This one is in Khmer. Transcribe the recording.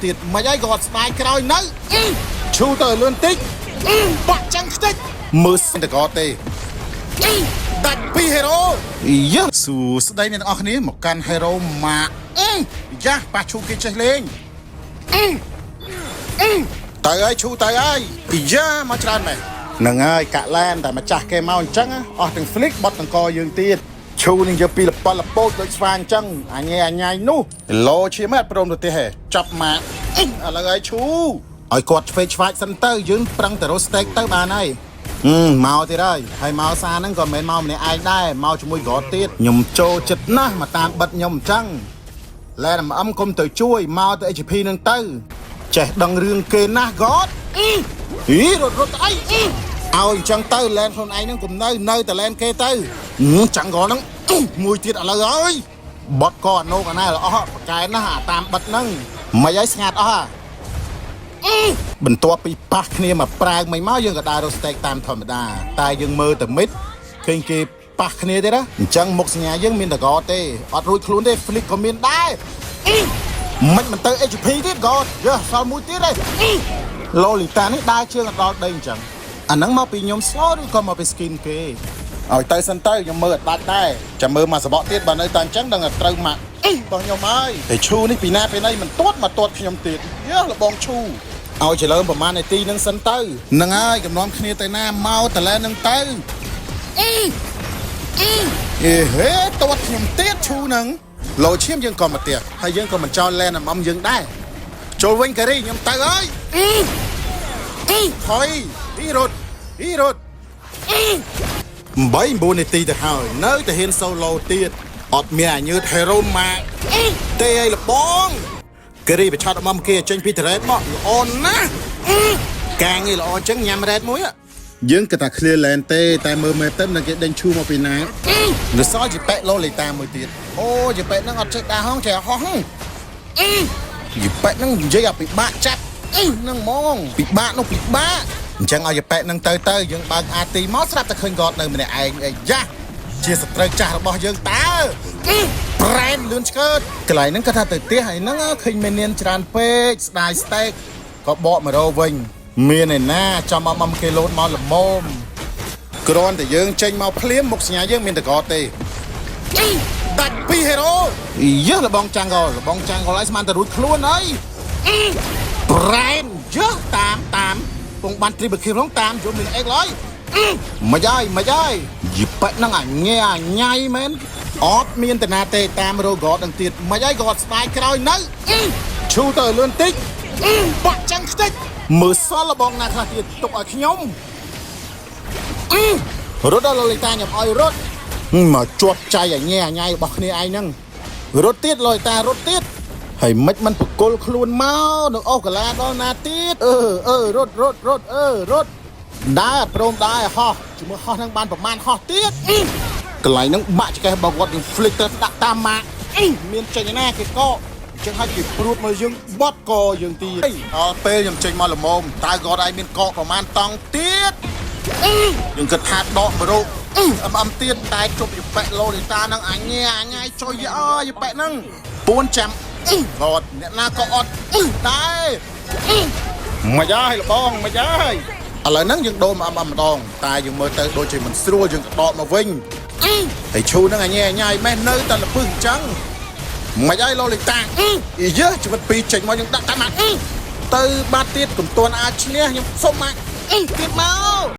ទៀតមិនអីក៏អត់ស្ដាយក្រោយនៅឈូទៅលឿនតិចបាក់ចឹងខ្ទេចមើលសិនតកទេដាច់ពី hero យ៉ាសួស្តីអ្នកទាំងអស់គ្នាមកកាន់ hero ម៉ាក់យ៉ាប៉ះឈូគេចេះលេងទៅហើយឈូទៅហើយយ៉ាមកច្រើនមែនហ្នឹងហើយកាក់ឡែនតែម្ចាស់គេមកអញ្ចឹងអស់ទាំង flick បត់ទាំងកយើងទៀតឈូនឹងយកពីលប៉លពោតដូចស្វាអញ្ចឹងអញអញញនោះឡូឈាមអត់ព្រមទៅទេហេចាប់ម៉ាក់ឥឡូវហើយឈូឲ្យគាត់ឆ្វេងឆ្វាចសិនទៅយើងប្រឹងទៅរក steak ទៅបានហើយ ហឹមមកទៀតហើយហើយមកសារហ្នឹងក៏មិនមែនមកម្នាក់ឯងដែរមកជាមួយក្រទៀតខ្ញុំចូលចិត្តណាស់មកតាមបិទខ្ញុំអញ្ចឹងឡែនអមគុំទៅជួយមកទៅ HP ហ្នឹងទៅចេះដឹងរឿងគេណាស់គាត់អីរត់រត់ទៅអីឲ្យអញ្ចឹងទៅឡែនខ្លួនឯងហ្នឹងគុំនៅនៅតែឡែនគេទៅចាំងក្រហ្នឹងមួយទៀតឥឡូវហើយបត់ក៏អនុកអាណែល្អស់ប្រកែណាស់អាតាមបិទហ្នឹងមិនឲ្យស្ងាត់អស់ហ่ะ បន្ទាប់ពីប៉ះគ្នាមកប្រាវមិនមកយើងក៏ដើររក steak តាមធម្មតាតែយើងមើលទៅមិតឃើញគេប៉ះគ្នាទេណាអញ្ចឹងមុខសញ្ញាយើងមានតកទេអត់រួចខ្លួនទេ flick ក៏មានដែរមិនមិនទៅ HP ទៀតក៏យើសល់មួយទៀតទេឡូលីតានេះដើរជើងអត់ដល់ដីអញ្ចឹងអាហ្នឹងមកពីខ្ញុំ slow ឬក៏មកពី skin គេឲ្យទៅសិនទៅខ្ញុំមើលអត់ដាច់ដែរចាំមើលមកសបកទៀតបើនៅតែអញ្ចឹងដឹងតែត្រូវម៉ាក់របស់ខ្ញុំហើយតែឈូនេះពីណាពីណីមិនទាត់មកទាត់ខ្ញុំទៀតយើលបងឈូ ឲ្យចលើមប្រហែលនាទីនឹងសិនទៅនឹងហើយកំណំគ្នាទៅណាមកតលែនឹងទៅអេហេទាត់ខ្ញុំទៀតឈូនឹងលោឈាមយើងក៏មកទៀតហើយយើងក៏មិនចោលលែនអំអំយើងដែរចូលវិញការីខ្ញុំទៅហើយថយអ៊ីរត់អ៊ីរត់8 9នាទីទៅហើយនៅតែហ៊ាន solo ទៀតអត់មានអាញើត hero ម៉ាទេអីលបងការីបឆាត់អំអំគេចេញពីតរ៉េតមកល្អណាស់កាងឯល្អអញ្ចឹងញ៉ាំរ៉េតមួយយើងគិតថា clear lane ទេតែមើលមើលទៅនឹងគេដេញឈូមកពីណានៅសល់ជាប៉ែឡូលេតាមួយទៀតអូជាប៉ែហ្នឹងអត់ចេះដើរហងចេះហោះយីប៉ែហ្នឹងនិយាយឲ្យពិបាកចាប់ហ្នឹងហ្មងពិបាកនោះពិបាកអញ្ចឹងឲ្យយីប៉ែហ្នឹងទៅទៅយើងបើកអាទីមកស្រាប់តែឃើញគាត់នៅម្នាក់ឯងអីយ៉ាជាសត្រូវចាស់របស់យើងតើប្រែនលឿនឆ្កើតកន្លែងហ្នឹងគាត់ថាទៅផ្ទះហើយហ្នឹងឃើញមេនៀនច្រើនពេកស្ដាយ steak ក៏បកមករវិញមានឯណាចាំមកមកគេលោតមកល្មមគ្រាន់តែយើងចេញមកភ្លាមមុខសញ្ញាយើងមានតកទេដាច់ពី hero យើលបងចាំងកលបងចាំងកលឲ្យស្មានតែរួចខ្លួនអីប្រែនយើតាមតាមពងបាន triple kill ផងតាមយកមានអេកឡើយមិនហើយមិនហើយយីប៉ែហ្នឹងអញែអញ៉ៃមែនអត់មានតាណាទេតាមរកដនឹងទៀតមិនហើយក៏ស្ដាយក្រោយនៅឈូទៅលឿនតិចបាក់ចឹងខ្ទេចមើលសល់លបងណាខ្លះទៀតទុកឲ្យខ្ញុំរត់ដល់លលីតាខ្ញុំឲ្យរត់មកជាប់ចៃអញែអញ៉ៃរបស់គ្នាឯងហ្នឹងរត់ទៀតលលីតារត់ទៀតហើយមិនមិនបកគលខ្លួនមកនឹងអស់កាឡាដល់ណាទៀតអឺអឺរត់រត់រត់អឺរត់ដើរព្រមដើរហោះជាមួយហោះនឹងបានប្រមាណហោះទៀតកន្លែងហ្នឹងបាក់ចកេះរបស់គាត់យើង flick ទៅដាក់តាមម៉ាក់មានចេញណាគេកកអញ្ចឹងហើយគេព្រួតមកយើងបត់កយើងទៀតអត់ពេលខ្ញុំចេញមកល្មមតើគាត់ឯងមានកកប្រមាណតង់ទៀតយើងគិតថាដក1រោអឹមអឹមទៀតតែជប់យប៉ែឡូលីតានឹងអញអញចុយអើយប៉ែហ្នឹងពួនចាំគាត់អ្នកណាក៏អត់ដែរមិនហើយលបងមិនហើយឥឡូវហ្នឹងយើងដូរមកអឹមអឹមម្ដងតែយើងមើលទៅដូចជាមិនស្រួលយើងក៏ដកមកវិញហើយឈូហ្នឹងអញអញម៉េះនៅតែលពឹសអញ្ចឹងមិនហើយឡូលីតាអីយើជីវិតពីរចេញមកយើងដាក់តាមទៅបាត់ទៀតកុំទាន់អាចឈ្នះខ្ញុំសុំមកទៀតមក